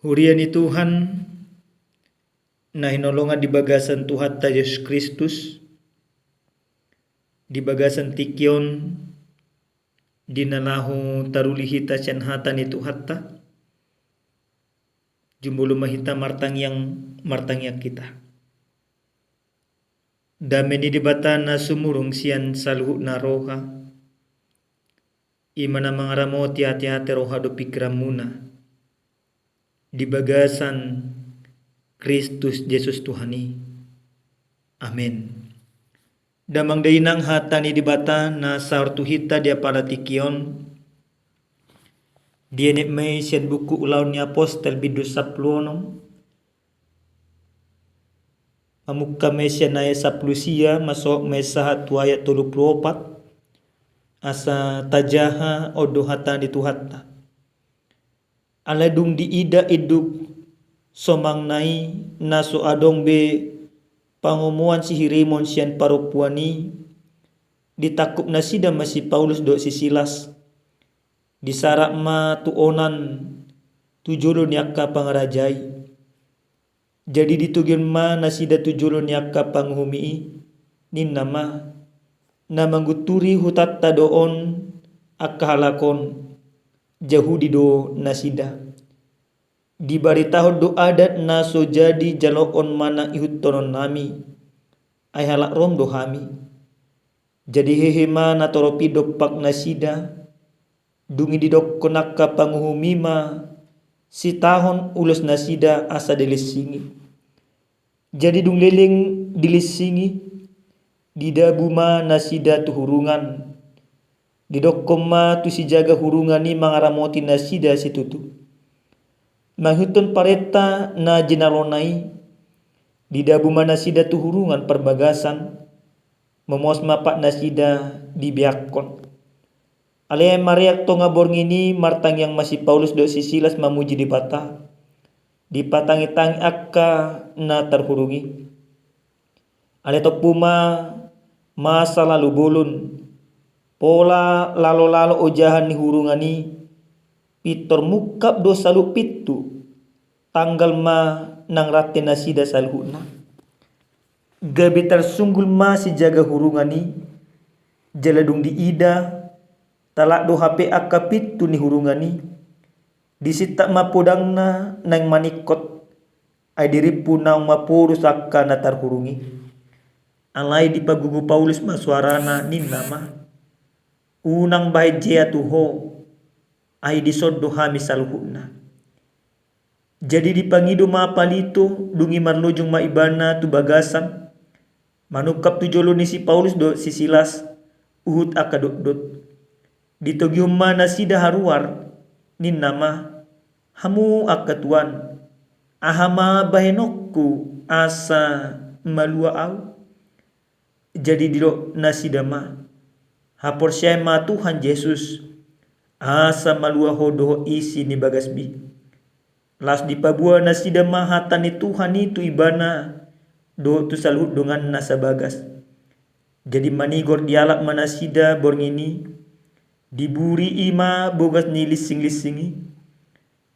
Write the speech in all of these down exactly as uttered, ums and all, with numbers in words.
Huria ni Tuhan, na hinaholongan di bagasan Tuhanta Jesus Kristus, di bagasan tingki on, di na laho taruli hita sian hata ni Tuhanta, jumolo ma hita martangiang, martangiang hita. Dame ni Debata na sumurung sian saluhutna roha, i ma na mangaramoti ateate, roha dohot pingkiranmuna di bagasan Kristus Jesus Tuhan i. Amen. Damang dainang, hata ni Debata na saor tu hita di apala tingki on, dienet ma i sian buku Ulaon ni Apostel bindu sampulu onom, mamungka ma i sian ayat sampulu sia, masohot ma i sahat tu ayat tolu pulu opat, asa tajaha on do hata ni Tuhanta. Alai dung diida induk somangna i na so adong be pangomoan sihirimon sian parompuan i, ditangkup nasida ma si Paulus dohot si Silas, disarat ma tu onan tu jolo ni angka pangaraja i. Jadi ditogihon ma nasida tu jolo ni angka panguhumi i, ninna ma: Na mangunturi hutanta do on angka halak on, Jahudi do nasida. Dibaritahon do adat na so jadi jaloon manang ihuthonon nami, ai halak Rom do hami. Jadi hehe ma natorop i dompak nasida, dung i didokkon angka panguhumi ma sitahon ulos nasida asa dilinsingi. Jadi dung leleng dilinsingi, didabu ma nasida tu hurungan. Didokkon ma tu sijaga hurungan i mangaramoti nasida situtu. Mangihuthon parenta na jinalona i, didabu ma nasida tu hurungan parbagasan, momos ma pat nasida dibeakkon. Alai mareak tonga borngin i, martangiang ma si Paulus dohot si Silas mamuji Debata, dipatangitangi angka na tarhurung i. Alai tompu ma masa lalu bolon, pola lalolalo ojahan ni hurungan i, pintor mungkap do saluhut pintu, tanggal ma nang rante nasida saluhutna. Gabe tarsunggul ma sijaga hurungan i, jala dung diida, talak do hape angka pintu ni hurungan i. Disintap ma podangna naeng maningkot, ai dirimpu naung mapodus angka na tarhurung i. Alai dipagogo Paulus ma soarana, ninna ma: Unang bahen jea tu ho, ai dison do hami saluhutna. Jadi dipangido ma palito, dung i marlojong ma ibana tu bagasan, manungkap tu jolo ni si Paulus dohot si Silas, huhut angka dotdot. Ditogihon ma nasida haruar, ninna ma: Hamu angka tuan, aha ma bahenonku asa malua ahu? Jadi didok nasida ma: Haporseai ma Tuhan Jesus, asa malua ho dohot isi ni bagasmi. Laos dipaboa nasida ma hata ni Tuhan i tu ibana dohot tu saluhut donganna sabagas. Jadi manigor dialap ma nasida borngin i, diburi i ma bogas ni linsinglinsingi.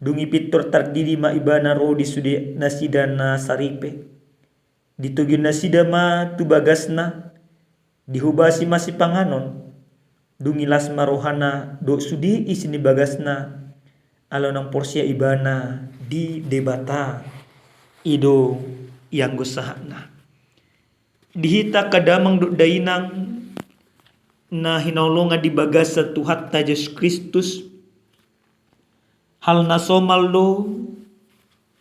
Dung i pintor tardidi ma ibana ro di sude nasida na saripe. Ditogihon nasida ma tu bagasna, dihobasi ma sipanganon. Dung i las ma rohana dohot sude isi ni bagasna, ala unang porsea ibana di Debata. I do ianggo sahatna. Di hita angka damang dohot dainang na hinaholongan di bagasan Tuhanta Jesus Kristus, hal na somal do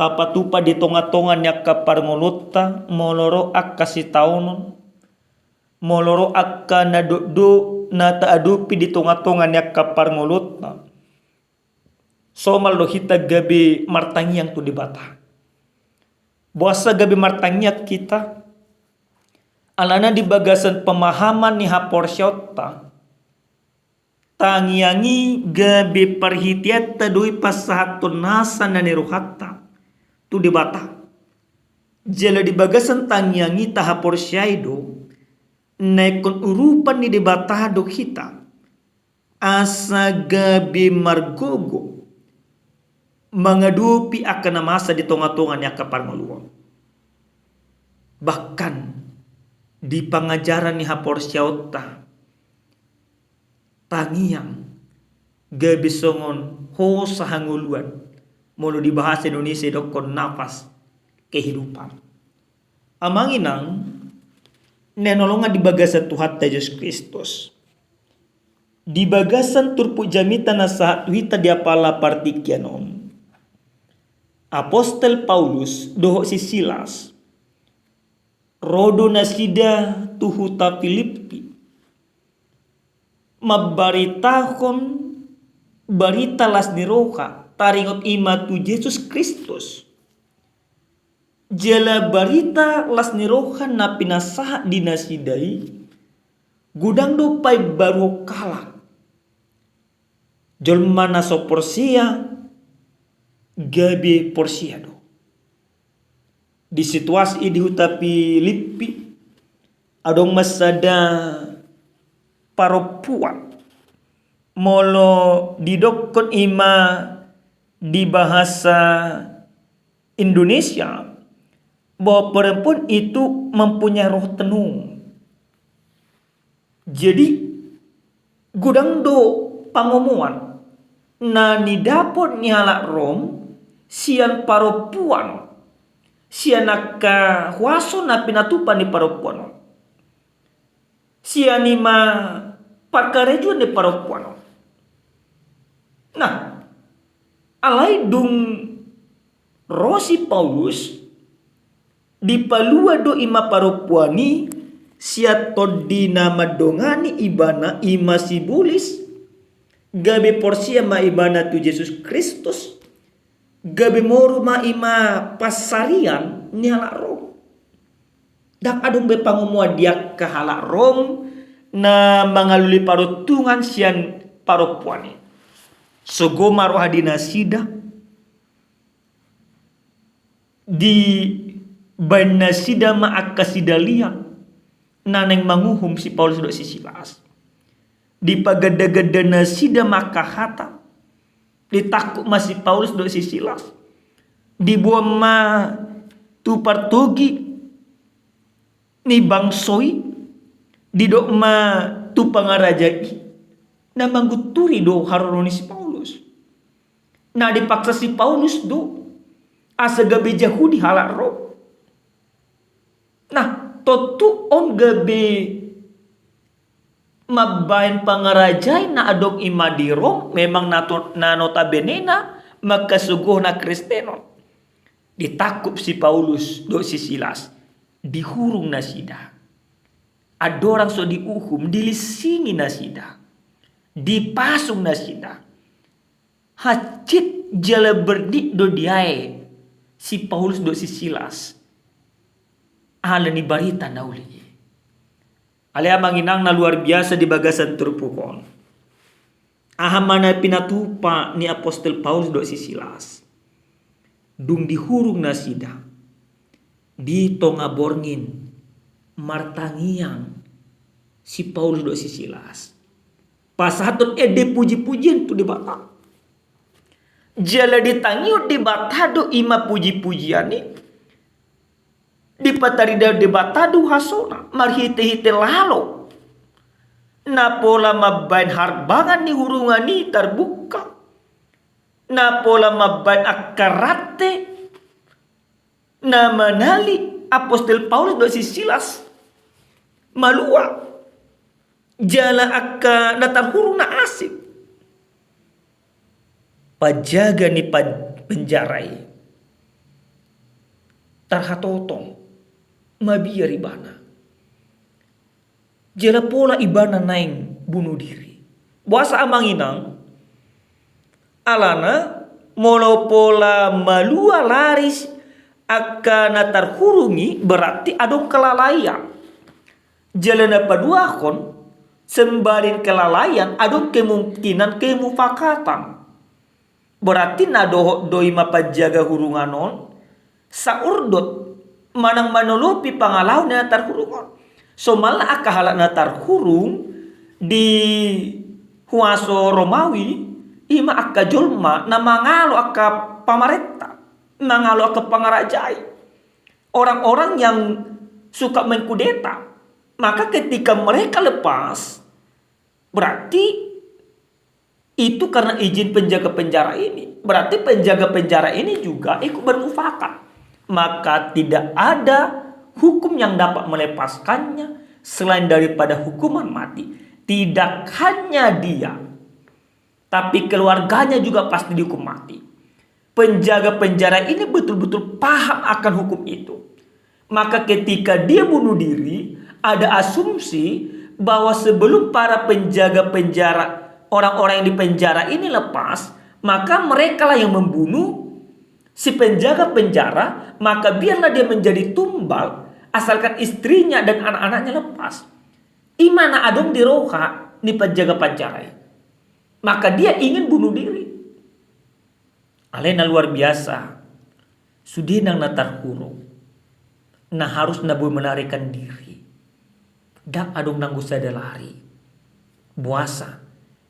tapatupa di tongatonga ni angka parngoluonta, molo ro angka sitaonon, molo ro angka na dokdok na taadopi di tongatonga ni angka parngoluonta. Somal do hita gabe martangiang tu Debata. Boasa gabe martangiang hita? Alana di bagasan pemahaman ni haporseaonta, tangiang i gabe parhiteanta do i pansahathon nasa na nirohanta tu Debata. Jala di bagasan tangiang i tahaporseai do na ingkon urupan ni Debata do hita, asa gabe margogo mangadopi angka na masa di tonga-tonga ni angka parngoluon. Bahkan di pangajaran ni haporseaonta, tangiang gabe songon hosa hangoluan, molo di bahasa Indonesia didokkon nafas kehidupan. Amang inang na hinaholongan di bagasan Tuhanta Jesus Kristus, di bagasan turpuk jamita na sahat tu hita di apala partingkian on, Apostel Paulus dohot si Silas ro do nasida tu huta Pilippi, mambaritahon barita las ni roha, taringot i ma tu Jesus Kristus. Jala barita las ni roha na pinasahat di nasida i, godang do paimbaruhon halak. Jolma na so porsea gabe porsea do. Di situasi i di huta Pilippi, adong ma sada parompuan. Molo didokkon i ma di bahasa Indonesia bahwa perempuan itu mempunyai roh tenung. Jadi, godang do pangomoan na nidapot ni halak Rom sian parompuan on, sian angka huaso na pinatupa ni parompuan on, sian i ma parkarejoan ni parompuan on. Nah, alai dung ro si Paulus, dipalua do i ma parompuan i sian tondi na mandongani ibana, i ma si Bulis, gabe porsea ma ibana tu Jesus Kristus, gabe moru ma i ma pansarian ni halak Rom. Ndang adong be pangomoan di angka halak Rom na mangalului paruntungan sian parompuan i. Sogo ma roha di nasida, dibaen nasida ma angka sidalian na naeng manguhum si Paulus dohot si Silas. Dipagandaganda nasida ma angka hata, ditangkup ma si Paulus dohot si Silas, diboan ma tu partogi ni bangso i, didok ma tu pangaraja i, na mangunturi do haroro ni si Paulus. Na dipaksa si Paulus do asa gabe Jahudi halak Rom. Nah, tontu on gabe mambaen pangaraja i na adong i ma di Rom, memang na to-, na notabenena mangkasogohon hakristenon. Ditangkup si Paulus dohot si Silas, dihurung nasida. Andorang so diuhum, dilinsingi nasida, dipasung nasida. Hansit jala bernit do diae si Paulus dohot si Silas ala ni barita na uli i. Alai amang inang na luar biasa di bagasan turpuk on, aha ma na pinatupa ni Apostel Paulus dohot si Silas? Dung dihurung nasida, di tonga borngin martangiang si Paulus dohot si Silas, pasahathon ende pujipujian tu Debata. Jala ditangihon Debata do i ma pujipujian i, dipatarida Debata do hasona marhitehite lalo na pola mambaen harbangan ni hurungan i tarbuka, na pola mambaen angka rante na manali Apostel Paulus dohot si Silas malua, jala angka na tarhurung na asing. Panjaga ni pan-, penjara i tarhatotong, mabiar ibana. Jala pola ibana naeng bunuh diri. Boasa amang inang? Alana molo pola malua lari angka na tarhurung i, berarti adong kelalaian. Jala na paduahon, sembalin kelalaian, adong kemungkinan kemufakatan. Berarti na dohot do i ma panjaga hurungan on saurdot manang manolopi pangalaho ni na tarhurung on. Somalna angka halak na tarhurung di huaso Romawi, i ma angka jolma na mangalo angka pamarenta, mangalo angka pangarajai, orang-orang yang suka mengkudeta. Maka ketika mereka lepas, berarti itu karena izin penjaga penjara ini. Berarti penjaga penjara ini juga ikut bermufakat. Maka tidak ada hukum yang dapat melepaskannya selain daripada hukuman mati. Tidak hanya dia, tapi keluarganya juga pasti dihukum mati. Penjaga penjara ini betul-betul paham akan hukum itu. Maka ketika dia bunuh diri, ada asumsi bahwa sebelum para penjaga penjara, orang-orang yang di penjara ini lepas, maka merekalah yang membunuh si penjaga penjara, maka biarlah dia menjadi tumbal, asalkan istrinya dan anak-anaknya lepas. I ma na adong di roha ni penjaga penjara i. Maka dia ingin bunuh diri. Alai na luar biasa, sude nang na tarhurung, na harus na boi melarikan diri, ndang adong nanggo sada lari. Boasa?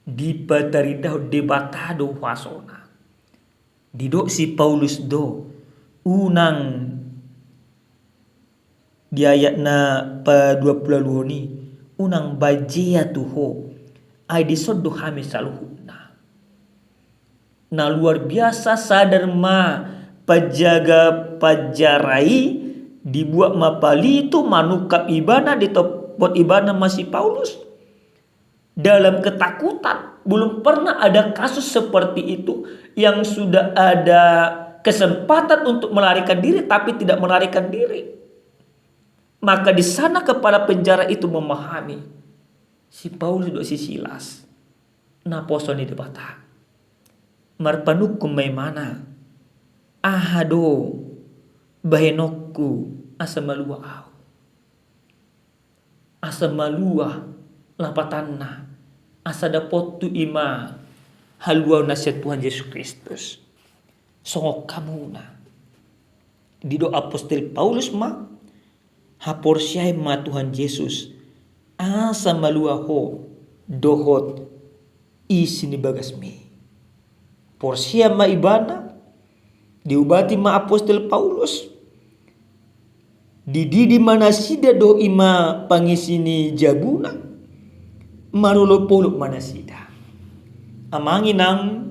Dipataridahon Debata do huasona. Didok si Paulus do, unang, di ayat na paduapuluualuhon i, unang bajea tu ho, ai dison do hami saluhutna. Na luar biasa sadar ma penjaga penjara i, dibuat ma palitu, manungkap ibana, ditopot ibana ma si Paulus dalam ketakutan. Belum pernah ada kasus seperti itu yang sudah ada kesempatan untuk melarikan diri tapi tidak melarikan diri. Maka di sana kepala penjara itu memahami, si Paulus dohot si Silas naposo ni Debata. Marpanungkun ma ibana, aha do bahenonku asa malua ahu? Asa malua lapatanna, asa dapothu i ma haluaon na sian Tuhan Jesus Kristus. Songon hamuna. Didok apostel Paulus ma, haporseai ma Tuhan Jesus, asa malua ho dohot isi ni bagasmi. Porsea ma ibana, diobati ma apostel Paulus, dididi ma nasida dohot i ma pangisi ni jabuna, marolopolop ma nasida. Amang inang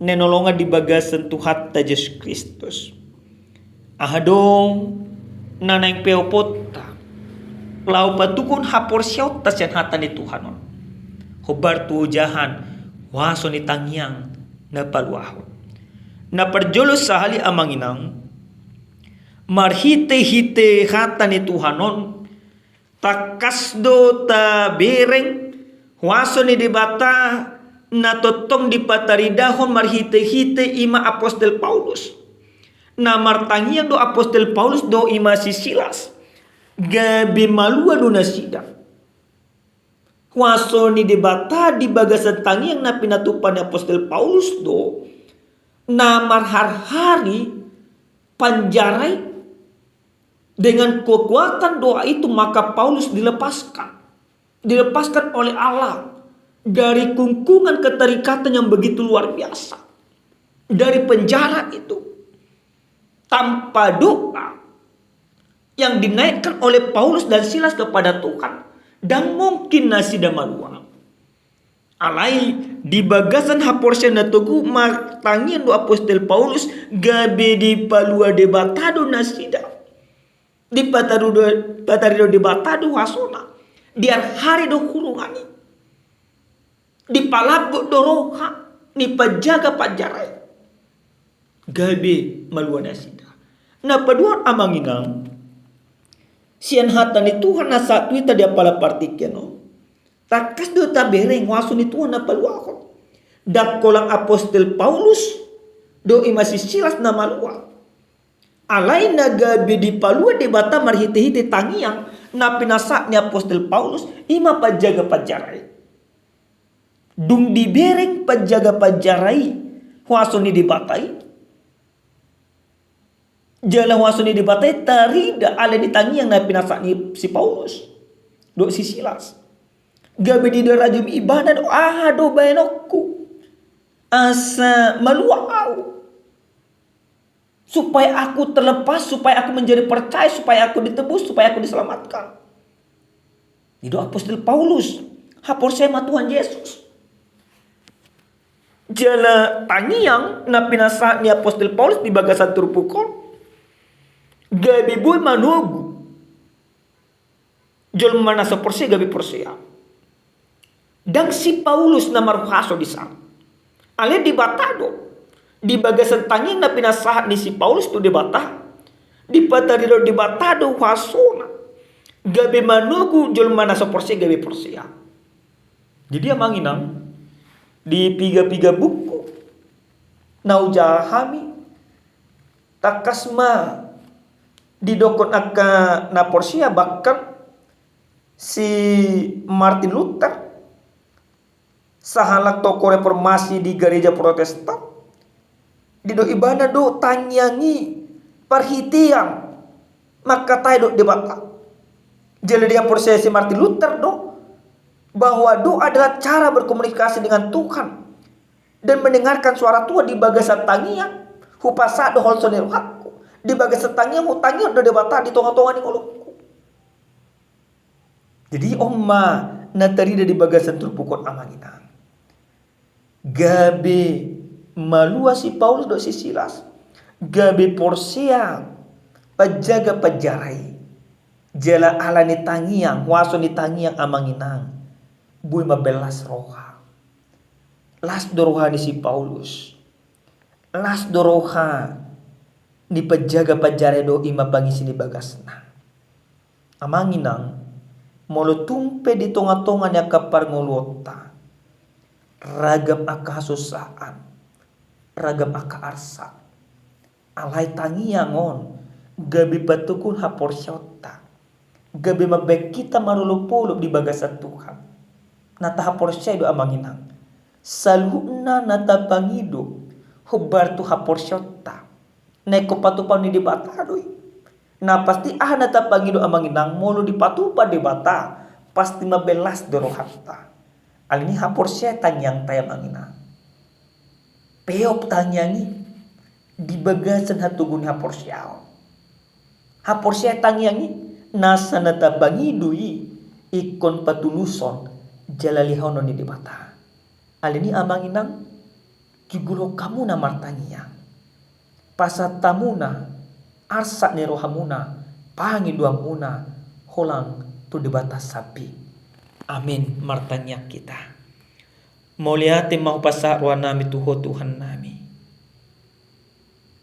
na hinaholongan di bagasan Tuhanta Jesus Kristus. Aha do na naeng peoponta laho patuduhon haporseaonta sian hata ni Tuhan on? Hombar tu ojahan huaso ni tangiang na paluahon. Na parjolo sahali amang inang, marhitehite hata ni Tuhan on, tangkas do tabereng huaso ni Debata na tongtong dipataridahon marhitehite i ma apostel Paulus. Na martangiang do apostel Paulus dohot i ma si Silas, gabe malua do nasida. Huaso ni Debata di bagasan tangiang na pinatupa ni apostel Paulus do na marharhari panjara i. Dengan kekuatan doa itu, maka Paulus dilepaskan. Dilepaskan oleh Allah dari kungkungan keterikatan yang begitu luar biasa. Dari penjara itu. Tanpa doa yang dinaikkan oleh Paulus dan Silas kepada Tuhan, ndang mungkin nasida malua. Alai di bagasan haporseaon na togu, martangiang do apostel Paulus, gabe dipalua Debata do nasida. Dipataru-, dipataridahon Debata do huasona. Diharhari do hurungan i. Dipalambok do roha ni panjaga panjara i. Gabe malua nasida. Na paduahon amang inang, sian hata ni Tuhan na sahat tu hita di apala partingkian on, tangkas do tabereng huaso ni Tuhan na paluahon. Ndang holan apostel Paulus dohot i ma si Silas na malua. Alai na gabe dipalua Debata marhitehite tangiang na pinasahat ni apostel Paulus, i ma panjaga panjara i. Dung dibereng panjaga panjara i huaso ni Debata i, jala huaso ni Debata i tarida alani tangiang na pinasahat ni si Paulus dohot si Silas. Gabe didarajumi ibana do, aha do baenonku asa malua ahu? Supaya aku terlepas, supaya aku menjadi percaya, supaya aku ditebus, supaya aku diselamatkan. Didok apostel Paulus, haporseai ma Tuhan Jesus. Jala tangiang na pinasahat ni apostel Paulus di bagasan turpuk on gabe boi manogu jolma na so porsea gabe porsea. Ndang si Paulus na marhuaso di san. Alai Debata do. Di bagasan tangiang na pinasahat ni si Paulus tu Debata, dipataridao Debata do huasona gabe manogu jolma na so porsea gabe porsea. Jadi amang inang, di piga-piga buku na hujaha hami, tangkas ma didokkon angka na porsea, bahkan si Martin Luther, sahalak tokoh reformasi di gareja Protestan, didok ibana do tangiang i parhitean mangkatai dohot Debata. Jala dihaporseai si Martin Luther do bahwa doa adalah cara berkomunikasi dengan Tuhan dan mendengarkan suara Tuhan. Di bagasan tangiang hupasahat do holso ni rohangku, di bagasan tangiang hutangihon do Debata di tonga-tonga ni ngolungku. Jadi on ma na tarida di bagasan turpuk on amang inang. Gabe malua si Paulus dohot si Silas, gabe porsea panjaga panjara i. Jala ala ni tangiang, huaso ni tangiang amang inang, boi mambelas roha. Las do roha ni si Paulus. Las do roha ni panjaga panjara i dohot ima pangisi ni bagasna. Amang inang, molo tung pe di tonga-tonga ni angka parngoluonta, ragam angka hasusaan, ragam angka arsak, alai tangiang on gabe patoguhon haporseaonta, gabe mambahen hita marolopolop di bagasan Tuhan. Na tahaporseai do amang inang, saluhutna na tapangido hombar tu haporseaonta na ingkon patupahon ni Debata do i. Na pasti aha na tapangido amang inang, molo dipatupa Debata, pasti mambelas do rohanta. Alani i haporseai tangiangta i amang inang. Peop tangiang i di bagasan hatogu ni haporseaon. Haporseai tangiang i, nasa na tapangido i ingkon patuluson jala lehonon ni Debata. Alani i amang inang, gigolhon hamuna martangiang. Pasahat hamuna arsak ni rohamuna, pangidoanmuna holang tu Debata sambing. Amin. Martangiang hita. Mauliate ma hupasahat rohanami tu Ho Tuhannami.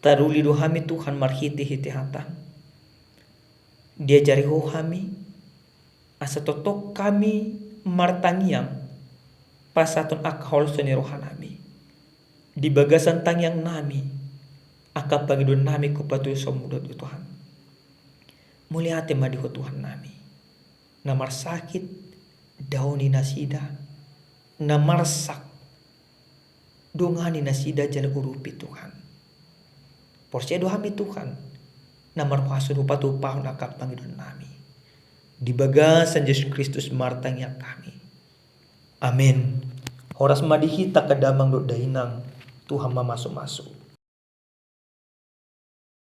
Taruli do hami Tuhan marhitehite hataM. Diajari Ho hami asa tongtong hami martangiang, pasahathon angka holso ni rohanami. Di bagasan tangiangnami, angka pangidoannami ingkon patuluson Ho do Tuhan. Mauliate ma di Ho Tuhannami. Na marsakit, daoni nasida, na marsak, dongani nasida jala urupi Tuhan. Porsea do hami Tuhan, na marhuaso do patupahon angka pangidoannami. Di bagasan Jesus Kristus martangiang hami. Amin. Horas ma di hita angka damang dohot dainang, Tuhan ma mamasumasu.